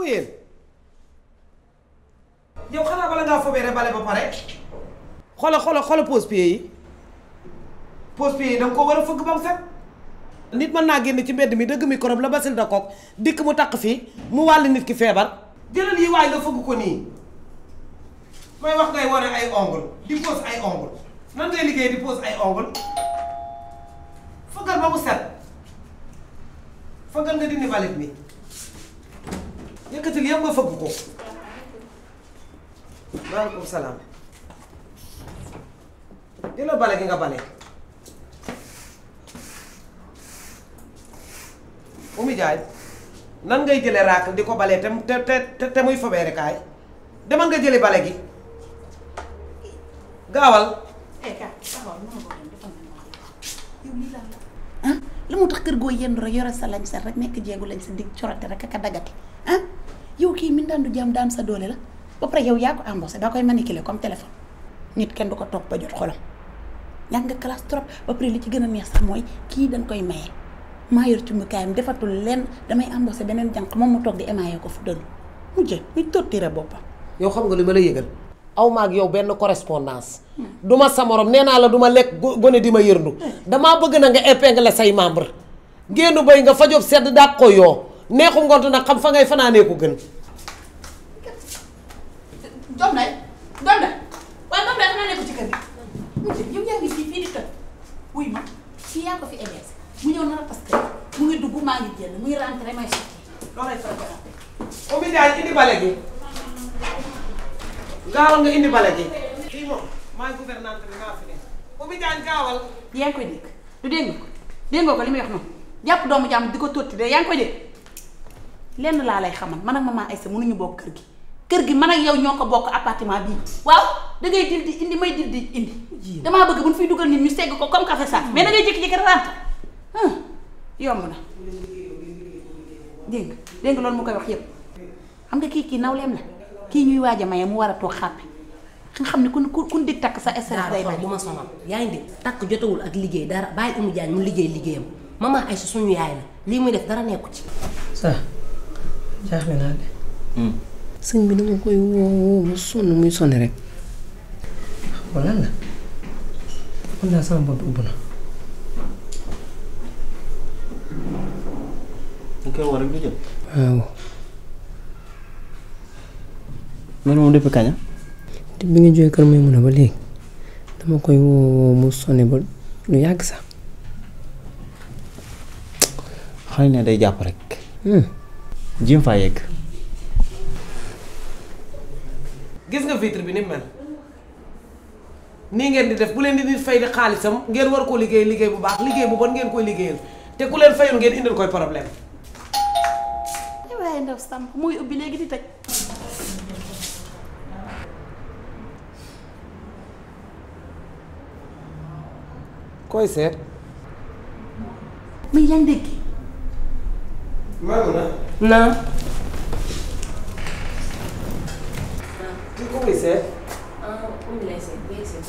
yéen yow xanaa bala ngaa fobeere bale ba pare xoolal pose-pied yi pose-pied yi danga ko war a fëgg ba mu set nit mën naa génn ci mbedd mi dëgg microbe la bacille de coque dikk mu takk fii mu wàll nit ki feebar jëlal yi waay nga fëgg ko nii may wax ngay wane ay ongle di pose ay ongle nan ngay liggéey di pose ay ongle fëggal ba mu set fëggal nga dindi valet bi yëkkatil yëpp nga fëgg ko maaleykum salaam jëlal bale gi nga bale Oumy Diagne nan ngay jële raak di ko balee te muy fobeere kaay demal nga jëli bale gi gaawal ah la mu tax kër goo yendu rek yore sa lañ sa rek nekk jeegu lañ sa dig corote rek aka dagati ah yow kii min daan du jàmm daan sa doole la ba pare yow yaa ko embauché da koy manipuler comme téléphone nit kenn du ko toog ba jot xolam ñàkk nga classe trop ba pare li ci gën a neex sax mooy kii dañ koy maye maa yor ci mu kaayam defatul lenn damay embauché beneen jànq moom mu toog di émaillé ko fu dënnu mu jël muy torturé boppam. yow xam nga li ma la yëgal aw ma ak yow benn correspondance duma sa morom nee naa la duma lekk gone di ma yërndu damaa bëgg na nga épingle say membre génn bay nga fajob sedd daa ko yoo neexu ngont nag xam fa ngay fanaanee ko gën jom nay waaye moom day xanaa nekk ci kër gi yow yaa ngi fii di toj wuy ma fii yaa ko fi hébergé mu ñëw nar a parce que mu ngi dugg maa ngi génn muy rentré may sotti loolay faral Oumy Diagne indi bale gi gaawal nga indi bale gi kii moom maay gouvernante bi maa fi ne Oumy Diagne gaawal yaa ngi koy dégg du dégg nga ko li muy wax noonu jàpp doomu jàmm di ko tótti de yaa ngi koy dégg lenn laa lay xamal man ak maman Aïssa mënuñu bokk kër gi man ak yow ñoo ko bokk appartement bii waaw da ngay dil di indi may dil di indi damaa bëgg bu ñu fiy dugal nit ñu segg ko comme café sax mais da ngay jékki-jékki rentre yomb na dégg nga loolu mu koy wax yëpp xam nga kii nawleem la kii ñuy waaj a maye mu war a toog xàppi nga xam ne kun dig takk sa stress day bari bu ma sonal yaa ngi dégg takk jotewul ak liggéey dara bàyyi Oumy Diagne mu liggéey liggéeyam maman Aïssa suñu yaay la lii muy def dara nekku ci sa jaaxle naa de sëñ bi dama koy woo mu sonn muy sonn rek xam lan la man daal sama bopp ubbi na ñu koy war rek du jël waaw loolu moom depuis kañ te bi nga jógee kër may mun a ba léegi dama koy woo mu sonné ba lu yàgg sax xam ne day jàpp rek jéem faa yegg gis nga vitre bi ni mel nii ngeen di def bu leen di nit fay di xaalisam ngeen war koo liggéey bu baax liggéey bu bon ngeen koy liggéeyal te ku leen fayul ngeen indil koy problème waaye ndaw sàmm muy ubbi léegi di tëj koy seet mais yaa ngi dégg naam kii ko muy seet Oumy lay seet ngay seet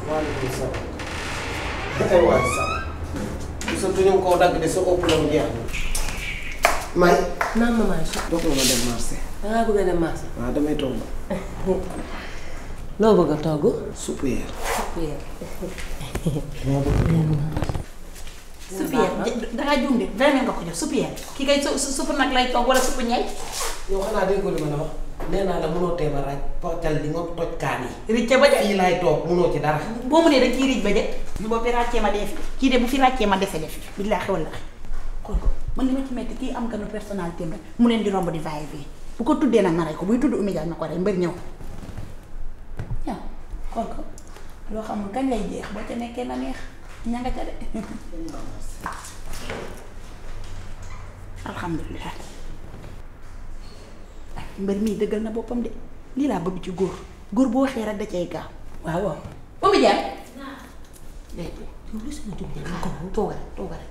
waaleykum salaam ay waay sax surtout ñu ngi koo dagg de sa ëpp la mu jeex may naam maman Aïssa dox la ma dem marché dangaa bëgg a dem marché waaw damay toog loo bëgg a togg suppu yeer suppière dangaa juum de vraiment nga ko jox suppière kii kay supp nag lay toog wala suppu ñay yow xanaa dégg nga li ma la wax nee naa la mënoo tee ma raaj poccal li nga toj kaan yi ricce ba de fii laay toog mënoo ci dara boo mu nee dañ ciy rij ba de boo fi ràccee ma def kii de bu fi ràccee ma defe def billaahi wallaahi xool ko man li ma ci metti kii am ganu personnalité rek mu leen di romb di vaye fii bu ko tuddee nag ma rey ko buy tudd Oumy Diagne na ko rey mbër ñëw waaw xool ko loo xamul kañ lay jeex boo ca nekkee na neex ña nga ca de alhamdulilah mbër mii dëggal na boppam de lii laa bëgg ci góor bu waxee rek da cay gaaw waaw waaw Oumy Diagne yow lu sama jum ne ko tooga rek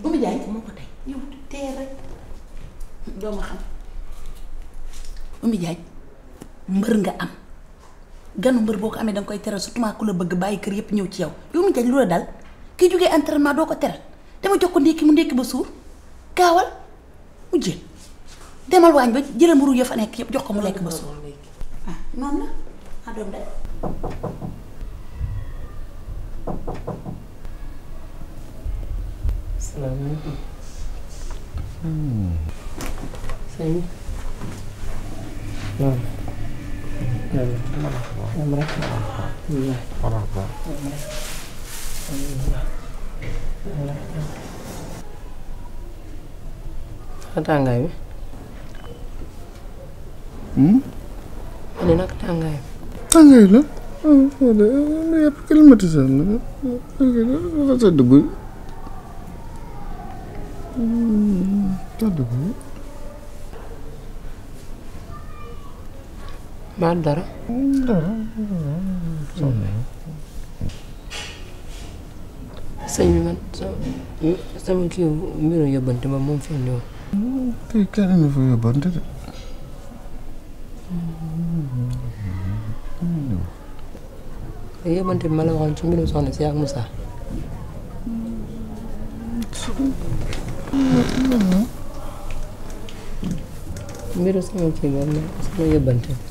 Oumy Diagne moo ko tey yow tee rek doo ma xam Oumy Diagne mbër nga am ganu mbër boo ko amee danga koy teral surtout ku la bëgg bàyyi kër yëpp ñëw ci yow Oumy Diagne lu la dal kii jógee entraînement doo ko teral dama jox ko ndékki mu ndékki ba suur gaawal mu jël demal waañ ba jëlal mburu ya fa nekk yëpp jox ko mu lekk ba suur ah noonu la doom day salaamaaleykum. sëñ bi. waaw. yàlla rek. tàngaay bi. ma ne nag tàngaay bi. tàngaay la yëpp climatiseur la dafa sedd buy sedd buy maa dara. sëñ bi man sama kii mbiru yóbbante ma moom fi ñëw. kii kenn na fa yóbbante de yóbbante bi ma la waxoon ci mbiru soxna si ak Moussa. mbiru sama kii boobu sama yóbbante bi.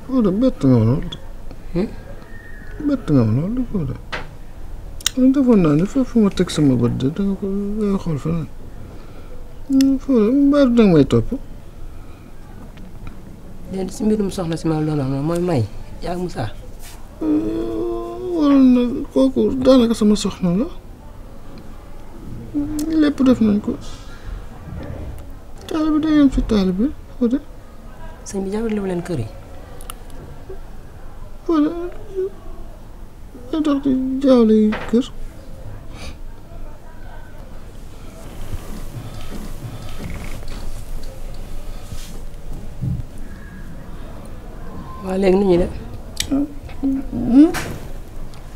Fodé bett nga ma lool bett nga ma lool Fodé defoon naa ne foofu ma teg sama bët de danga ko danga xool feneen Fodé mbaa danga may topp léegi si mbirum soxna si ma loolu wax mooy may yaa ak Moussa. waroon na kooku daanaka sama soxna la lépp def nañ ko taal bi day yem si taal bi Fodé sëñ bi jaarul leen kër yi. Fodé day tax di jaawle yi kër waaw léegi nu ñuy def.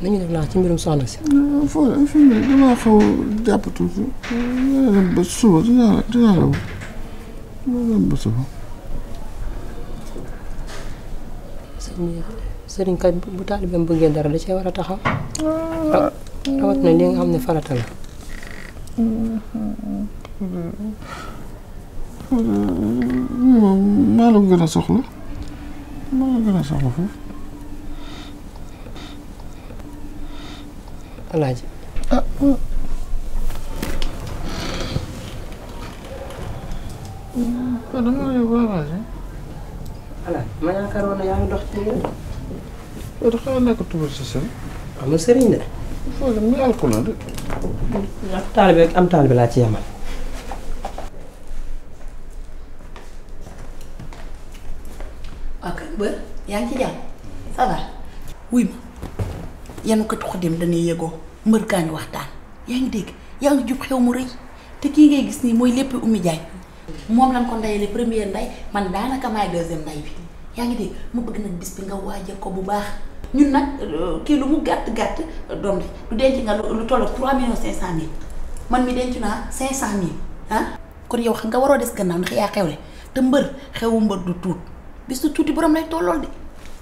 nu ñuy def laa ci mbirum soxna si. Fodé fi mu ne damaa xaw a jàpp tuuti ba suba dinaa la wut ba suba. sëriñ kat bu taalibeem bëggee dara da cee war a taxaw. rawat na li nga xam ne farata la. maa la ko gën a soxla foofu. Alaaji. dama la yóbbu Alaaji. Alaaji ma yaakaaroon ne yaa ngi dox ci yéen. Fodé xanaa nekkatuma si seen. xam nga sëriñ de. Fodé mi alxuraan de. ak taalibe ak am taalibe laa ci yemal. ok bër yaa ngi ci jàmm ça va wuy ma yanu kat xoddim dañuy yëgoo mbër kaa ngi waxtaan yaa ngi dégg yaa ngi jub xew mu rëy te kii ngay gis nii mooy lépp Oumy Diagne moom lañ ko ndeyale première ndey man daanaka maay deuxième ndey bi yaa ngi dégg mu bëgg nag bis bi nga waajal ko bu baax ñun nag kii lu mu gàtt doom de du denc nga lu toll 3,5 millions man mi denc naa 500 000 ah kon yow xam nga waroo des gannaaw ndax yaa xewle te mbër xewu mbër du tuut bis du tuuti borom lay tollool de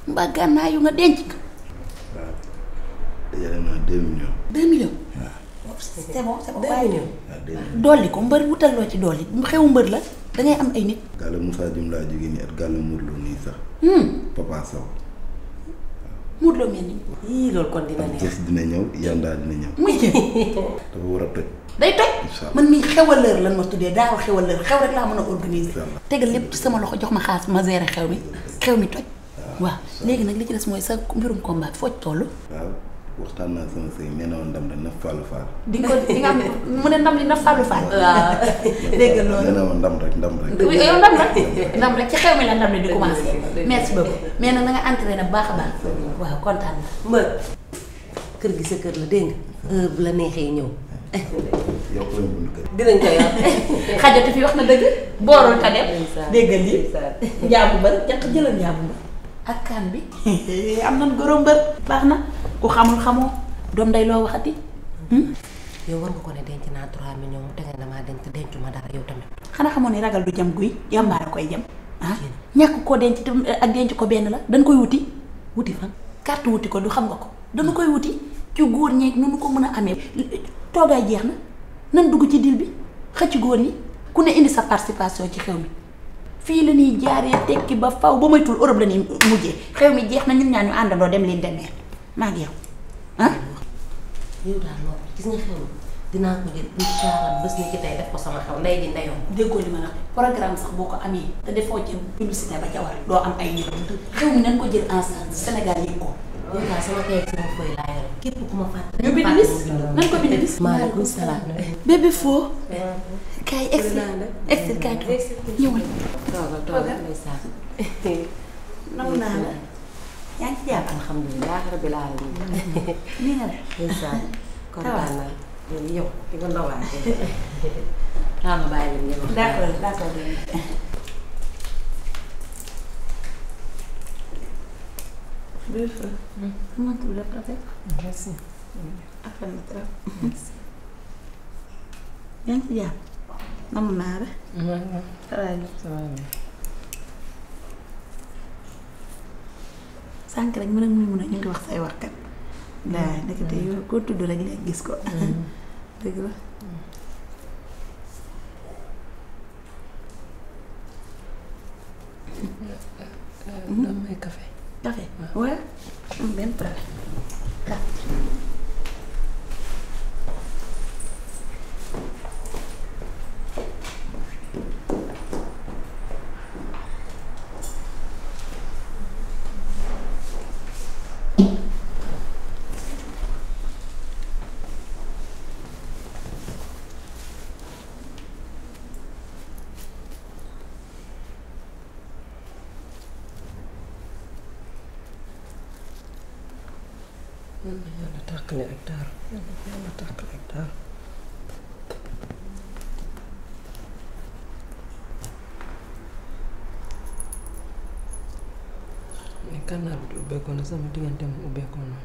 mbaa gànnaa yu nga denc nga. waaw dajale naa 2 millions. 2 millions. waaw c'est bon 2 millions. dolli ko mbër wutal loo ci dolli xewu mbër la dangay am ay nit. Gàlla Moussa Dioum laa jógee nii ak Gàlla Modou Lo nii sax. Papa Sow. Modou Lo mel ni. yii loolu kon dina neex. Jess dina ñëw Yanda dina ñëw. muy jël. dafa war a toj. day toj. Inch'Allah. man mii xewaleur lan ma tuddee daaw xewaleur xew rek laa mën a organiser. tegal lépp ci sama loxo jox ma xaalis ma gérer xew mi toj. waaw léegi nag li ci des mooy sa mbirum combat foo ci toll. waaw waxtaan naa sama sëy nee na woon ndam la na Fallou Fall. di nga am mu ne ndam li na Fallou Fall. waaw dégg nga loolu. nee na woon ndam rek. yow ndam rek ci xew mi la ndam li di commencé. merci beaucoup mais nag na nga entraîné bu baax a baax. waaw kontaan na. mbër kër gi sa kër la dégg nga heure bu la neexee ñëw. yow ko lañ bunt kër. dinañ ko yor. xajatu fi wax na dëgg boorul ka dem dégg nga lii njaabu mbër jàq jëlal njaabu mbër ak kaan bi am nan goro mbër baax na ku xamul xamoo doom day loo waxati yow war nga ko ne denc naa 3 millions mu tege damaa denc ma dara yow tamit. xanaa xamoon ni ragal du jam guy jàmbaar a koy jam ah ñàkk koo denc ak denc ko benn la dañ koy wuti wuti fan. carte wuti ko du xam nga ko dañu koy wuti ci góor ñeeg nu ko mën a amee toogaay jeex na nan dugg ci dil bi xëcc góor ñi ku ne indi sa participation ci xew mi fii la ñuy jaaree tekki ba faw ba moytul Europe la ñuy mujjee xew mi jeex na ñun ñaan ñu àndandoo dem leen demee maa ngi yow ah. yow daal loolu gis nga xew dinaa ko jël incha allah bés ni ki tey def ko sama xew ndey di ndeyoo. déggoo li ma la programme sax boo ko amee te defoo ci publicité ba ca war doo am ay nit xew mi nañ ko jël en charge Sénégal yi ko. yow daal sama kay ak sama fooy laa yore képp ku ma fàtte. ñu bind bis nañ ko bind bis. maaleykum salaam. bébé foo. kaay egsi kaay toog ñëwal. toogal ndeysaan. nangu naa la. yaa ngi ci jàpp. alhamdulilah rabbil alamin. nii nga def. ndeysaan kontaan naa. yow di nga ndawaatee. xaaral ma bàyyi leen ngeen wax. d'accord. Comment tu l'as passé? Merci. Après na trop. yaa ngi ci jàpp. namu naa la. Ça va. sànq rek mën a ñu ngi wax say wax kat. daa nekkate yow koo tudd rek léegi gis ko. dëgg la. Damay café. Café waaw. benn problème. Yàlla tàkkale ak daaru. Yàlla tàkkale ak daaru. mais canal bi ubbeekoon na sama diggante mu ubbeekoon na.